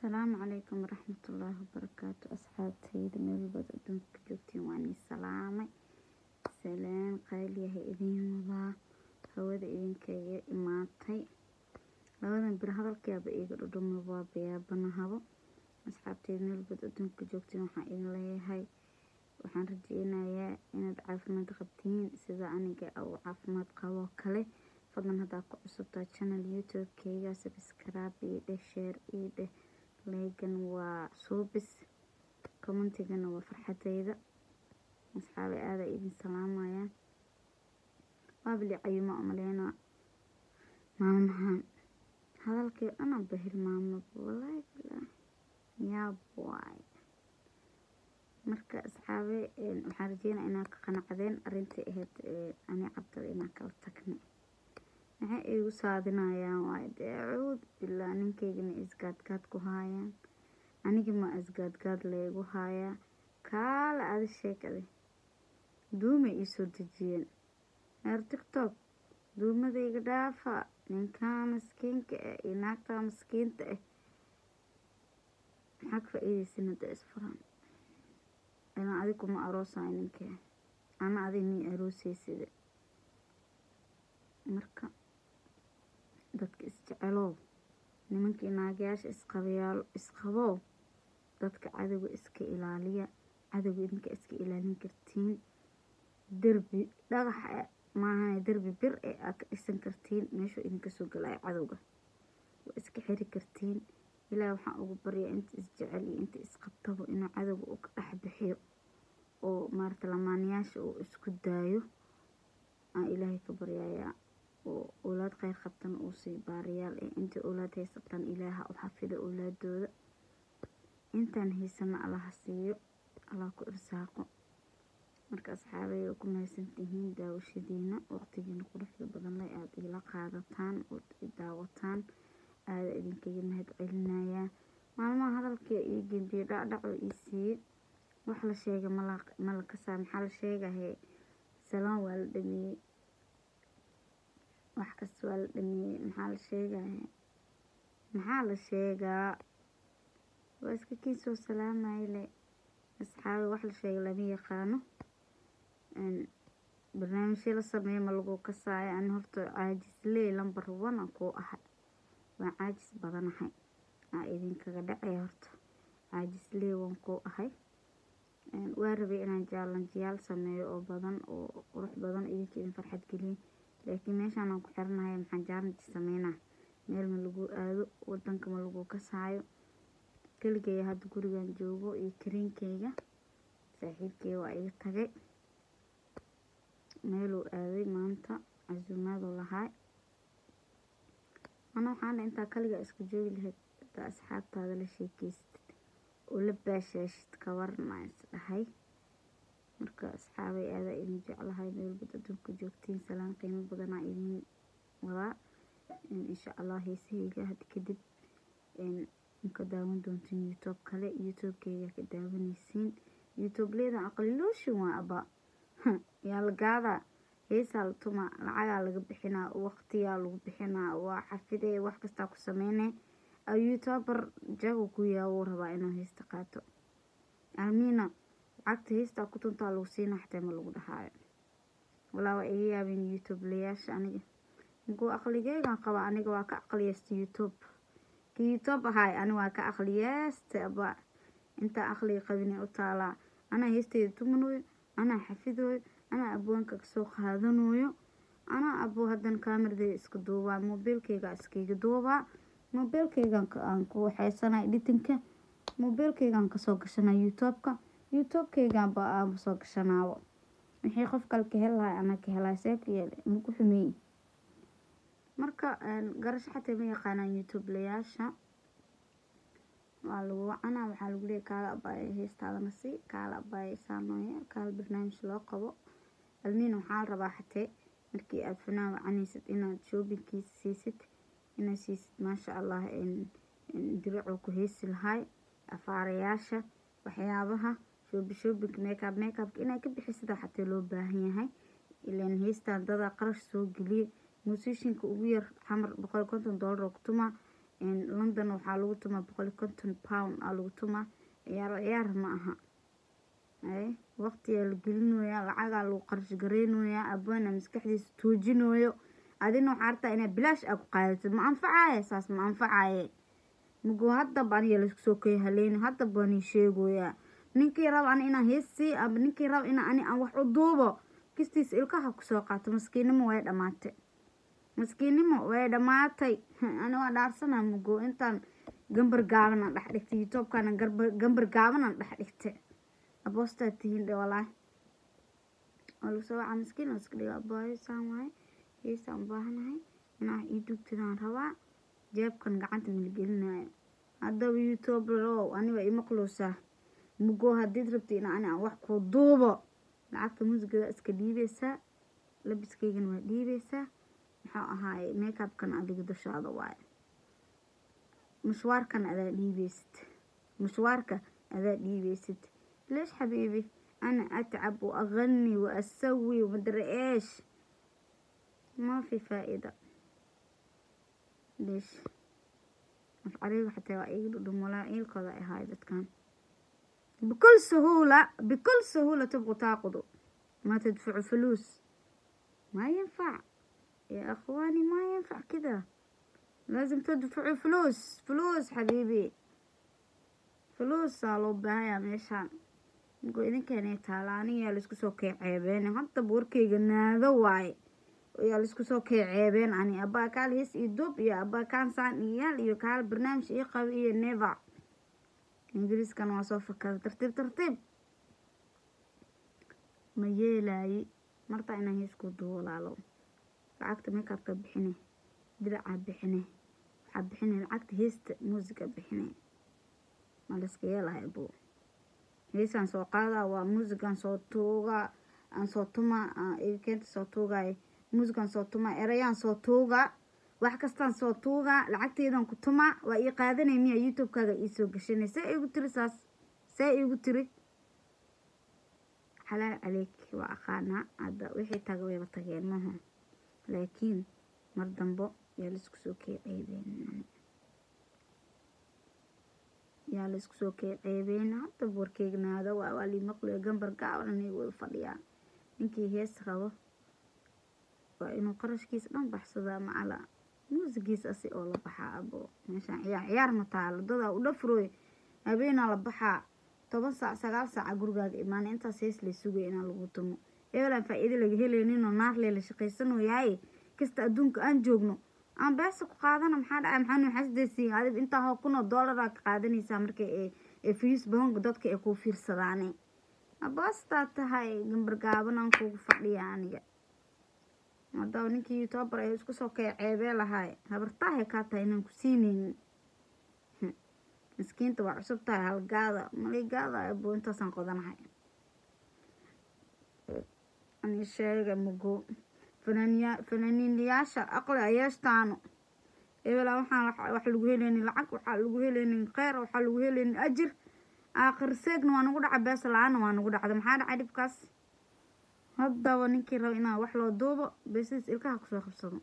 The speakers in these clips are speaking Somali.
Asalaamu calaykum waraxmatullaahi wabarakaatu. Asxaabtayda meel walbaad adduunka ka joogtiin, waan ii salaamay. Salaan qaaliyaha idiin wadaa, hawada idinkaga imaatay. Labadan bir hadalkaaba iiga dhudhuma, waa bayaabanahabo. Asxaabtayda meel walbaad adduunka ka joogtiin, waxaan idin leeyahay, waxaan rajeynayaa inaad caafimaad qabtiin sida aniga uu caafimaad qabo kale. Fadlan, haddaa ku cusubtaa channel YouTube-kayga, subscribe ii dheh, share ii dheh, like-gan waa suubis, comment-igana waa farxadeyda. Asxaabay, aada idin salaamaya. Waabali cayuma umaleyna maalmahan, hadalkii dhan anba hilmaamaba, wallaahi bilaa yaab waay. Marka asxaabe, waxaan rajeynaya inaad ka qanacdeen arrintii ahayd ani Cabdal inaan kala tagnay. Maxay igu saadinayaan waay dee? Acuud bilaa, ninkaygana isgaadgaad ku haayaan, anigi ma isgaadgaad laygu haayaa? Kaale adi sheekadi duumay iisoo dejiyeen reer TikTok. Duumadayga dhaafa, ninkaa maskiinka ah iyo naagtaa maskiinta ah maxaa ka faa-iideysin hadda isfuraan? Ilaan adig kuma aroosayo ninkee, ana adig mii arooseysida. Marka dadka isjecelow, nimankii naagayaasha isqabayaal isqabow, dadka cadowga iska ilaaliya. Cadowga idinka iska ilaalin kartiin, derbi dhagax maahan, derbi bir ee aad ka dhisan kartiin meeshuu idinka soo galaya cadowga waa iska xiri kartiin. Ilaah waxaan ugu baryaa inta isjecel iyo inta isqabtaba inuu cadowga u ka dhex bixiyo oo maarata lamaanayaasha uu isku daayo aan Ilaahay ka baryayaa, oo owlaad kheyr qabtana uu sii baariyaal eh. Inta owlaad haysatan, Ilaaha u xafido owlaadooda. Intaan haysana, Allaha siiyo, Allah ku irsaaqo. Marka asxaabay, ku mahadsantihiin daawashadiina, waqtigiina quruxda badan leh aada igala qaadataan oo i daawataan. Aada idinkaga mahad celinayaa. Maalmaha hadalkii ii gembiye, dhacdhac oo ii siiyey, wax la sheega mala kasaa. Maxaa la sheegahe? Salaan waa la dhameeyey, wax kasta waa la dhameeyey. Maxaa la sheegahe? Maxaa la sheegaa? Waa iska kiin soo salaamayle asxaabi. Wax la sheega lama yaqaano, barnaamijyo la sameeyo ma lagu kasaayo. Ani horta caajisley number one aan kuu ahay, waan caajis badanahay, aa idinkaga dhacay. Horta caajisley waan kuu ahay. Waa rabay inaan challenge-yaal sameeyo oo badan oo qurux badan, idinka idin farxad geliyo, laakiin meeshaan aan ku xiranahay, maxaan challenge sameynaa? Meel ma lagu aado, wadanka ma lagu kasaayo. Keligay hadda gurigan joogo iyo kariinkeyga. Saaxiibkey waa iga tagay, meeluu aaday maanta, casuumaaduu lahaa. Ana waxaan dhahay, intaa kaligaa iska joogi lahayd, hadaa asxaabtaada la sheekeysatid oo la baashaashid, kawarna is dhahay. Marka asxaabay, aadaa idin jeclahay meel walbad adduunka joogtiin. Salaan qiimo badanaa idin wadaa. Insha Allah heesahayga hadda kadib ka daawan doontiin YouTube kale, YouTube-keyga ka daawanaysiin. YouTube leedan aqlilooshin waa aba yaa la gaadaa, heesaa la tumaa, lacagaa laga bixinaa, waqtiyaa lagu bixinaa, waa xafidee, wax kastaa ku sameynay. YouTuber jago ku yaa wuu rabaa inuu heesta qaato. Almiina lacagta heestaa ku tuntaa lagu siinaa, xataa ma lagu dhahaayo. Walaa waa iga yaabeen YouTube-layaasha. Aniga munkuu aqligeygan qaba, aniga waa ka aqliyeysta YouTube ki YouTube ahaay. Ani waa ka aqliyeysta aba, intaa aqliga qabinay u taalaa. Anaa heesteyda tumanooyo, anaa xafidooyo, anaa abwaanka kasoo qaadanooyo, anaa abo haddana kaameradeyda iska duubaa, mobiilkeyga iskaga duubaa, mobiilkeygan aan ku waxeysanaa editing-ka, mobiilkeygaan kasoo gashanaa YouTube-ka, YouTube-keyganba aan soo gashanaabo. Wixii qof kale ka heli lahay, anaa ka helaa. See ku yeele? Maku xumeey? Marka garasho xataa ma yaqaanaan YouTube-layaasha. Waa lagu wacanaa, waxaa lagu leeyay, "Kaala abaayo, heestaadana sii, kaala abaayo, saanooye, kaala barnaamij loo qabo." Almiin waxaa la rabaa xatee markii aad fanaan wacanaysid inaad shopping-kiisa siisid, inaad siisid, maasha Allah, diracuu ku heesi lahay, afaarayaasha, waxyaabaha shopping, shopping, makeup, makeupka inaad ka bixisida xatee loo baahan yahay. Ilaan heestaan dadaa qarash soo geliye. Musician-ka ugu yar Xamar $150 oo ku tumaa. London waxaa lagu tumaa £150 aa lagu tumaa. Ciyaar ciyaar ma aha, waqtiyaa la gelinooyaa, lacagaa lagu qarash gareynoyaa, abwaana maskaxdiisa toojinooyo. Adina waxaa artaa inaa bilaash aa ku qaadatid. Ma anfacaaye saas, ma anfacaaye. Mugo haddaba aniga laisku soo kay haleyni, haddaba waan ii sheegoyaa. Ninkii raba ani inaan heessii ama ninkii raba inaa ani aan wax u duubo, kistiisa ilkaha kusoo qaato. Maskiinnimo way dhamaatay, maskiinnimo way dhamaatay. Ani waa dhaarsanaa mugo intaan gambar gaabanaan dhex dhigtay youtubekana, gambar gaabanaan dhex dhigtay. Aboostaa tihiin dhe walaahi. Waa lagu soo wacaa, miskiin la iska dhigo, abaayo saan waaye, heesaan u baahanahay inaa ii duugtidaan rabaa, jeebkan gacanta mala. Haddaba youtuberow, ani waa imaqloosaa. Mugo haddiid rabti in ani aan wax ku duubo, lacagta muusigada iska dhiibeysaa, labiskaygana waa dhiibeysaa, muxuu ahaaye, makeupkan adiga dushaada waaye, mushwaarkan adaa dhiibeysid, mushwaarka adaa dhiibeysid. ليش حبيبي؟ أنا أتعب وأغني وأسوي ومدري إيش، ما في فائدة. ليش afcariga xataa waa iga dhudhumolaa iilkooda ay ahaay. Dadkan بكل سهولة، بكل سهولة تبغوا تاخذوا، ما تدفعوا فلوس. ما ينفع يا اخواني، ما ينفع كذا، لازم تدفعوا فلوس. فلوس حبيبي، فلوس loo baahanyaa meeshaan. Markuu idinkanay taala, aniga yaa laisku soo kay ceebeen. Haddaba warkayga naado waaye, yaa laisku soo kay ceebeen. Ani abbaa kaal hees iyo dub iyo abbaa kaan saan iyo yaal iyo kaal barnaamij ii qaba iyo never. Ingiriiskan waa soo fakada tartiib tartiib. Ma yeelaayi martaa inaan hees ku duubo, walaalo. Lacagta makeupka bixine, diracaa bixine, waxaa bixine lacagta heesta, muusiga bixine. Ma layska yeelahay abo? Heesaan soo qaadaa, waa muusigan soo tuugaa, aan soo tumaa, iga keenta soo tuugaayo, muusigan soo tumaa, erayaan soo tuugaa, wax kastaan soo tuugaa, lacagteedan ku tumaa. Waa ii qaadanay miya? Youtube-kaaga iisoo gashanay. See iigu tiri saas? See iigu tiri? Xalaal caleyk, waa aqaanaa. Hadda wixii taga wayba tageen maaha, laakiin mar dambo yaa laisku soo kay ceebeen, yaa laisku soo kay ceebeen. Haddaba warkeygnaada waa lii maqliyo, gambar gaaban aniga wada fadhiyaa. Ninkii hees rabo waa inuu qarashkiisa dhan baxsadaa, macala muusigiisa asi oo la baxaa. Abo meeshaan ciyaar ciyaar ma taalo. Dadaa u dhafrooy, habeenaa la baxaa, 10 saac, 9 saaca gurigaaga imaanay. Intaas hees lay sugaya inaan lagu tumo, ebelaan faa-iido laga helayninoo naarlee la shaqaysanooyaaye. Kasta adduunka aan joogno aan beesa ku qaadana. Maxaa dhacay? Maxaa nuu xasdaysiin? Adig intaa hoo kun oo dollaraa ka qaadanaysaa marka ee views badan dadka ay kuu fiirsadaane. Aboostaa tahay, gambar gaabanaan kugu fadhiya aniga. Haddaba ninkii youtuber ay isku soo kay ceebee lahaay, habartaahay kaa tahay inaan ku siineynin. Miskiinta waa cusub tahay, halgaada maligaada abo. Intaasaan qodanahay ani sheega. Mugo fanaaniya fanaaniinyaasha aqli ayeeshtaano ebela, waxaan wax lagu helaynin lacag, waxaa lagu helaynin kheyr, waxaa lagu helaynin ajir. Aakhir seegna waa nagu dhaca, bees la-aana waa nagu dhacda. Maxaa dhacay dhibkaas? Haddaba ninkii raba inaa wax loo duubo, beesiis ilkaha kusoo qabsado.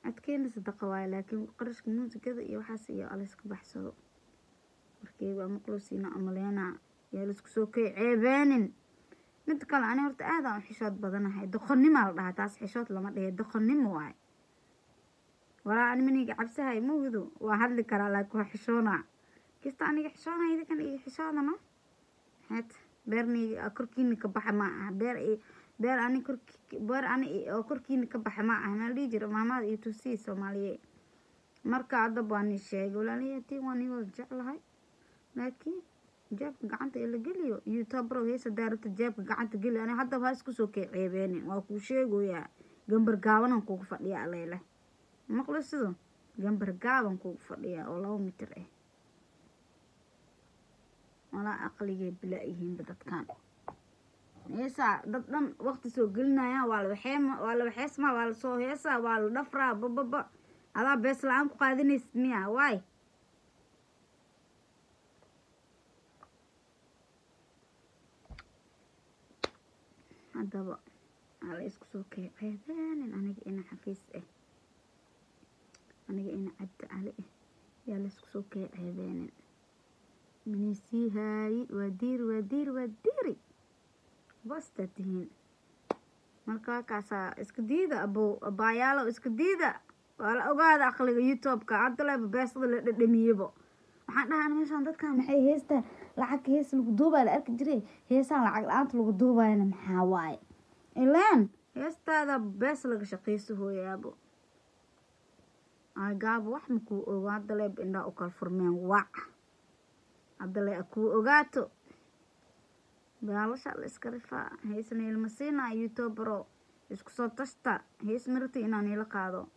Codkeena sadaqa waaye, laakiin qarashka muusikada iyo waxaas iyo alayska baxsado. Warkeyga waa maqlosiina amaleynaa, yaa laisku soo kay ceebeenin. Mid kale, ani horta aad aan u xishood badanahay. Doqonnimaa la dhahaa taas, xishood lama dhehe, doqonnimo waaye. Walaa ani maniga cabsahay mawdo, waa hadli karaa, laakiin waa xishoonaa kista. Aniga xishoonaya, idinkan iga xishoodano. Maxayd beernayga korkiina ka baxa ma aha? Beer beer ani korki beer ani oo korkiina ka baxa ma aha. Maa la dhihi jira maamada iyo tusii Soomaaliye? Marka haddaba waa ni sheegay, walaalayatiin, waa ni wada jeclahay, laakiin jeebka gacanta ee la geliyo. Youtubero heesa daarata jeebka gacanta geliyo. Ani haddaba ha isku soo kay ceebeenin, waa kuu sheegoyaa. Gambar gaabanan kugu fadhiya, aleyle maqlo sido gambar gaaban kugu fadhiya oo 2 mitir ah. Walaa aqligay bilaa yihiinba dadkan. Heesaa dad dhan waqti soo gelinaya, waa la waxeema, waa la waxeesmaa, waa lasoo heesaa, waa la dhafraa, bababa. Adaa bees la-aan ku qaadanaysid miya? Waay, haddaba aa la isku soo kay ceebeenin. Aniga ina xafiis ah. Aniga ina Cabdi Cali ah yaa laysku soo kay ceebeenin. Minisii haayi waa diiri, waa diiri, waa diiri, basta tihiin. Marka kaasaa iska diida, abo abaayaalo, iska diida. Waa la ogaada aqliga YouTube-ka hadda leba beesada la dhadhamiyebo. Waxaan dhahaa meeshaan dadkan maxay heestaan lacag hees lagu duubaya la arki jiray, heesaan lacag la-aanta lagu duubayana maxaa waaye? Ilaan heestaada bees laga shaqeyso hooyaabo. Gaabo wax makuu ogo hadda leeb, indhaa u kala furmeen wac hadda le kuu ogaato. Baalasha la iska rifaa, heesna ilma siinaa. YouTubero isku soo tashta, hees marti inaan ila qaado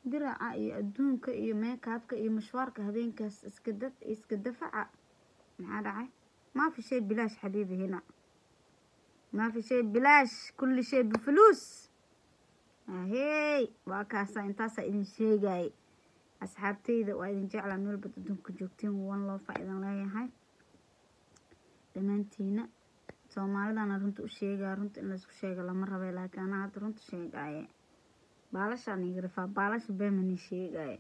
diraca iyo adduunka iyo makeupka iyo mashwaarka habeenkaas iska dad iska dafaca. Maxaa dhacay? ما في شيء بلاش حبيبي هنا، ما في شيء بلاش، كل شيء بفلوس. Ahey, waa kaasa, intaasa idin sheegay asxaabteyda. Waa idin jeclaa meel bad adduunka joogtiin. One love idin leeyahay dhammaantiina. Soomaalidana runta u sheegaa, runta in laysku sheega lama rabay, laakiin anaa hadda runta sheegaaye. Baalashaan iga rifaa, baalasha beemani sheegaaye.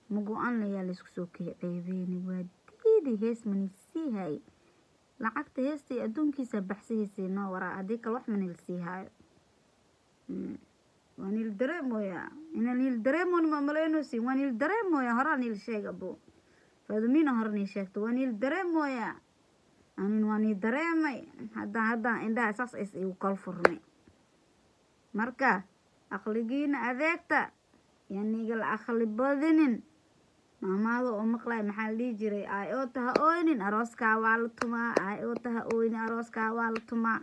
Ma go-an layaa laysku soo ceebeyni. Waa diidi, hees mani sii hay. Lacagta heesta iyo adduunkiisa baxsahaysay noo waraa, haddii kale wax manil sii haayo. Waa niil dareemooya ina niil dareemoon ma malaynoosi. Waa niil dareemooya, horaa niil sheeg abo Faadumiina hore nii sheegto. Waa niil dareemooya, anin waa nii dareemay haddaan haddaan indhaha saas is igu kala furmay. Marka aqligiina adeegta, yaniga la aqli badinin. Maamaada oo maqlay maxaa la dhihi jiray? Ay oota ha ooynin, arooskaa waa la tumaa. Ay oota ha ooynin, arooskaa waa la tumaa.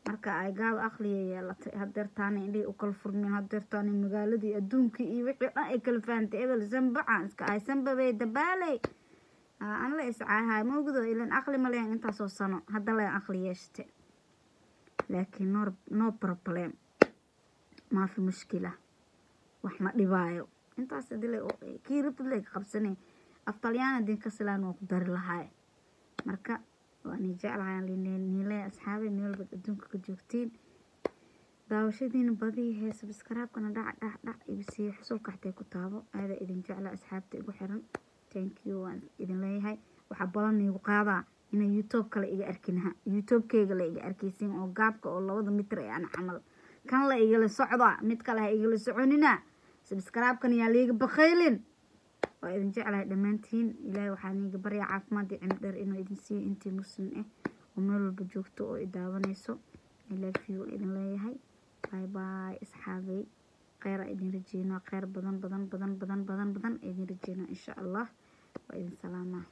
Marka ay gaab aqliya yeelatay hadeertaana indhihii u kala furmeen, hadeertaana magaaladii adduunkii iyo wixii dhan ay kala fahantay. Ebel sambacaan iska ay sambabay dabaaley an la iscaahay mawgdo ilan aqli ma lehen intaasoo sano, hadda leen aqli yeeshte. Laakiin no problem, maafi mushkila, wax ma dhibaayo. Intaas dile kii rabtid ka qabsanay. Af Talyaan hadii ka silaan waa ku dari lahaay. Marka waa nii jeclahay niile asxaabay meel walbaad adduunka ka joogtiin. Daawashadiina badii hee, subscribe-kana dhac dhac dhac igu siiyo, xusulka xatee ku taabo. Aada idin jecla asxaabta igu xiran, thank you waan idin leeyahay. Waxaa balan iigu qaadaa inay YouTube kale iga arkinaha, YouTube-keyga la iga arkaysiin oo gaabka oo 2da mitir ee aan camal kan la igala socda, mid kale ha igala soconina. Subscribe-kan yaa liiga bakaylin. Waa idin jeclahay dhammaantiin. Ilaahay waxaan iiga baryaa caafimaad iyo cimri dheer inuu idin siiyo intii muslim ah oo meel walba joogto oo i daawanayso. I love you idin leeyahay. Bye bye asxaabey, kheyr idin rajeynaa, kheyr badan badan badan badan badan badan idin rajeynaa insha Allah. Waa idin salaamaa.